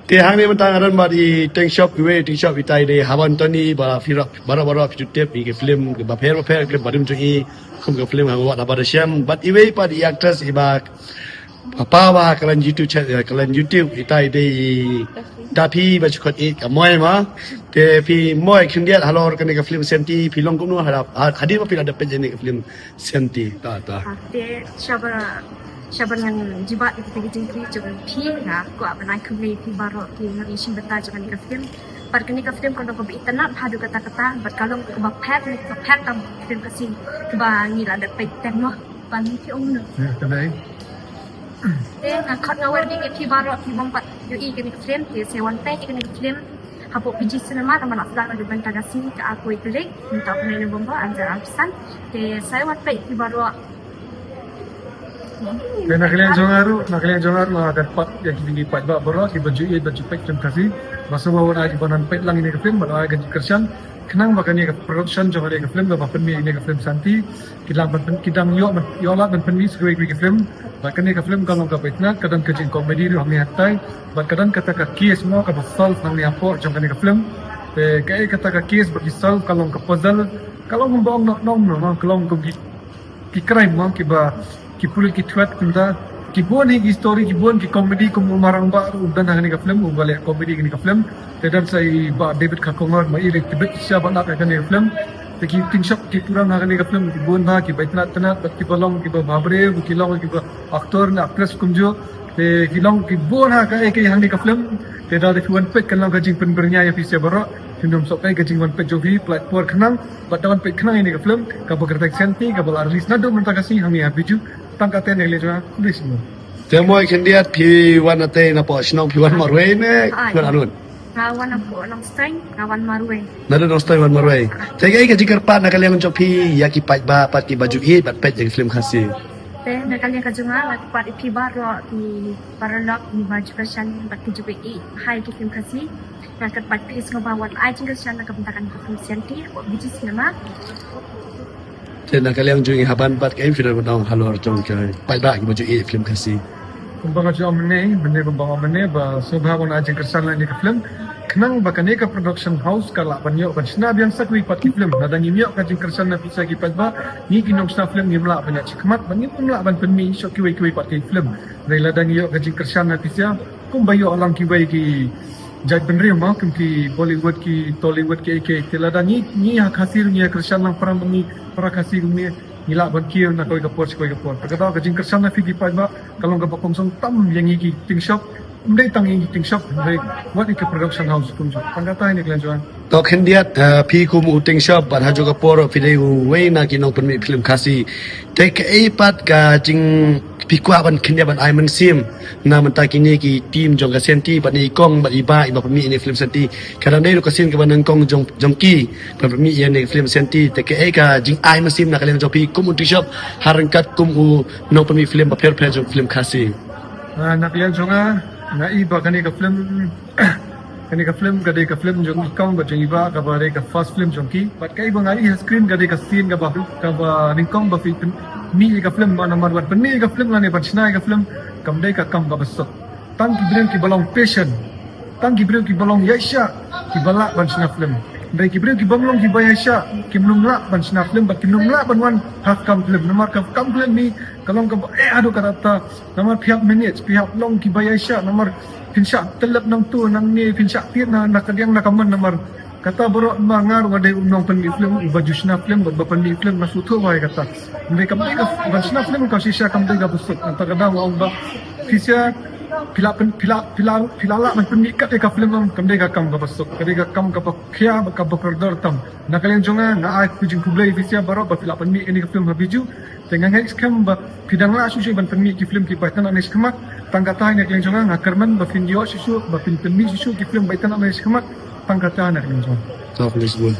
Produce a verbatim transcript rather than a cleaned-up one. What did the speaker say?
Te hangne mynta nga don bad i Teng Shop, iwei i Teng Shop, itai dei Haban Tony, ba phi baroh baroh phi ju tip ïa ki film ba pher ba pher, film ba dum jong i, kum ka film Hangwat Haba Dashem, bad iwei pat i actress iba paw ba ha ka line YouTube channel, ka line YouTube, itai dei i Dapi ba ju khot i Ka Moi ma. Te phi moi khyndiat halor kane ka film Senti, phi long kumno hadien ba phi la dep peit ïa kane ka film Senti, ta ta. Te shaba shaba ngan jubab ïa kita ki jingkylli jong phi, nga kwah ban ai khublei phi baroh ki nongïashim bynta jong kane ka film. Bad kane ka film ka long kaba itynnad haduh katta katta, bad ka long kaba pher, kaba pher tam film Khasi kaba ngi la dep peit teng noh. Ban ngi ki ong noh. Te nga khot nga wer ïa phi baroh ki bym pat ïohi ïa kane ka film, te sa wan peit ïa kane ka film hapoh P G Cinema, namar la sdang naduh mynta ka sngi ka arphew tarik, mynta ka bnai November ar hajar arphew san. Te sa wan peit phi baroh. Te na ka liang jong nga ruh, na ka liang jong nga ruh, nga kyrpad ïa ki jingïaid baroh kiba ju ïohi bad ju peit film Khasi. Ba sngewbha wan ai ban peit lang ïa kane ka film, ban ai ka jingkyrshan khnang ba kane ka production jong kane ka film, kaba pynmih ïa kane ka film Senti, ki dang ban pyn-, ki dang ïoh ban, ïoh lad ban pynmih sa kawei kawei ka film. Bad kane ka film ka long kaba itynnad, ka don ka jingkomedi ruh hangne hatai. Bad ka don kata ka case mo kaba solve hangne hapoh jong kane ka film. Te kaei kata ka case ba ki solve, ka long ka puzzle, ka long kumba ong noh noh noh, ka long kum ki, ki crime mo kiba ki pulit ki thwet kumta. Ki bun hi ki story, ki bun ki comedy, kum u Marangbah ruh u don hangne ka film, uba leh comedy kane ka film. Te don sa i Bah David Kharkongor, ma i leh tbit sha ba lap ïa kane ka film. Te ki Teng Shop ki pura ha kane ka film, ki bun bha, kiba itynnad tynnad, bad kiba long kiba bha briew, ki long kiba actor ne actress kumjuh. Te ki long ki bun ha kaei kaei hangne ka film. Te da phi wan peit kan long ka jingpynbyrngia ïa phi sha baroh. Phin ym sop ei ka jingwan peit jong phi, pynlait por khnang, bad da wan peit khnang ïa kane ka film kaba kyrteng Senti, kaba la release naduh mynta ka sngi hangne ha Bijou. Tang katei na ka liang jong nga, khublei shibun. Te moi khyndiat, phi wan na tei na poh shnong, phi wan marwei ne phi wan arngut? Nga wan na poh Nongstoiñ, nga wan marwei. Naduh Nongstoiñ wan marwei. Te kaei ka jingkyrpad na ka liang jong phi ïa ki paidbah pat kiba ju ïohi bad peit ïa ki film Khasi? Te na ka liang ka jong nga, nga kyrpad ïa phi baroh ki paralok kiba ju kyrshan bad ki ju ïohi ha ki film Khasi. Nga kyrpad ïa phi sngewbha wan ai jingkyrshan na ka bynta kane ka film Senti hapoh Bijou Cinema. Te na ka liang jong i Haban pat, kaei phi don ban ong halor jong ki paidbah kiba ju ïohi film Khasi? Kumba nga ju ong mynne, mynne kumba nga ong mynne, ba sngewbha wan ai jingkyrshan lang ïa ka film khnang ba kane ka production house ka lah ban ïoh ban shna biang sa kawei pat ki film. Lada ngim ïoh ka jingkyrshan na phi sha ki paidbah, ngi ki nongshna film ngim lah ban ïaid shakhmat, ba ngim lah ban pynmih shuh kiwei kiwei pat ki film. Hynrei lada ngi ïoh ka jingkyrshan na phi sha, kumba ïoh lang kiwei ki jaitbynriew mo, kum ki Bollywood, ki Tollywood, kiei kiei. Te lada ngi, ngi ha Khasi ruh ngi ïa kyrshan lang para, ngi para Khasi ruh ngi, ngi lah ban kiew na kawei ka por sha kawei ka por. Te kata ka jingkyrshan na phi ki paidbah ka long kaba kongsan tam ïa ngi ki Teng Shop. Ym dei tang ïa ngi ki Teng Shop, hynrei wat ïa ki production house kumjuh. Tang kata hi na ka liang jong nga. To khyndiat, eh, phi kum u Teng Shop bad ha kajuh ka por phi dei uwei na ki nongpynmih film Khasi. Te kaei pat ka jing, phi kwah ban khyndiat ban ai mynsiem na mynta kine ki team jong ka Senti, bad i kong bad i bah iba pynmih ïa kane ka film Senti? Ka dang dei ruh ka sien kaba nyngkong jong, jong ki ban pynmih ïa kane ka film Senti. Te kaei ka jingai mynsiem na ka liang jong phi kum u Teng Shop, ha ryngkat kum u nongpynmih film bapher bapher jong film Khasi? Ah, na ka liang jong nga, nga i ba kane ka film, kane ka film ka dei ka film jong i kong bad jong i bah, kaba dei ka first film jong ki. Bad kaei ba nga i ha screen ka dei ka sien kaba, kaba nyngkong ba phi pynmih ïa ka film, ba namar ban pynmih ïa ka film lane ban shna ïa ka film kam dei ka kam kaba suk. Tang ki briew kiba long passion, tang ki briew kiba long ïaishah kiba lah ban shna film. Hynrei ki briew ki bym long kiba ïaishah kim nym lah ban shna film, bad kim nym lah ban wan ha ka kam film. Namar ka kam film hi ka long kaba eh haduh katta. Namar phi hap manage, phi hap long kiba ïaishah, namar phin shah tyllep nangto nangne, phin shah tied na, na kadiang na kamon, namar kata baroh, namar nga ruh nga dei u nongpynmih film uba ju shna film bad ba pynmih film, nga sngewthuh bha ïa kata. Hynrei kam dei ka, ban shna film ka shisha kam dei kaba suk. Nangta ka daw nga ong ba phi sha, phi lah pyn-, phi lah, phi lah, phi lah lah ban pynmih kat ïa ka film, kam dei ka kam kaba suk, ka dei ka kam kaba khia bad kaba kordor tam. Na ka liang jong nga, nga ai ka jingkhublei ïa phi sha baroh ba phi lah pynmih ïa kane ka film ha Bijou. Te nga ngeit skhem ba phi dang lah shuh shuh ban pynmih ki film kiba itynnad ne shakhmat. Tang kata hi na ka liang jong nga, nga kyrmen ba phin ïoh shuh shuh ba phin pynmih shuh shuh ki film ba itynnad ne shakhmat. Tang kata hi na ka liang jong nga. To, khublei shibun.